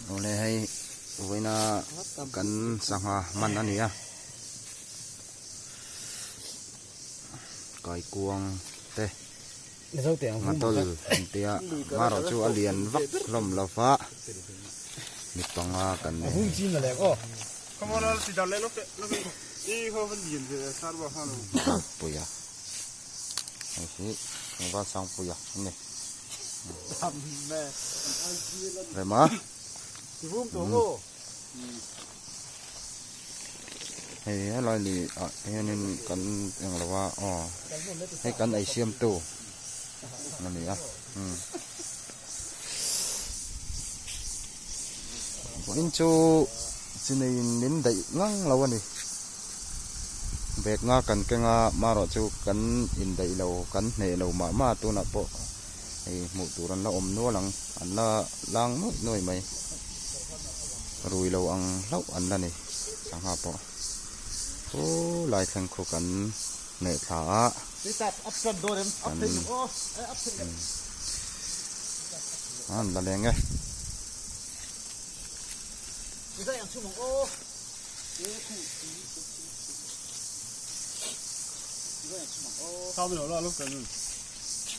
Awle hei vawiina kan sangha hman a ni a kaikuang te nghatawlh an tia marawh chu a lian vak hlawm lo va mi panga kan ni. Puia hei hi tlangval Sangpuia a ni. Rema hei helai lui ah hianin kan eng lo a aw hei kan ei siam tu a ni a umm vawiin chu chi neiin min daih ngang lo a ni. Bag nga kan keng a marawh chu kan indaih lo kan hneh lo mah mah tunah pawh hei hmuh tur an la awm nual ang an la lang nuaih nuaih mai rui lo ang hlauh an la ni sangha pawh chu lai thleng khu kan hneh thla a kan an la leng e.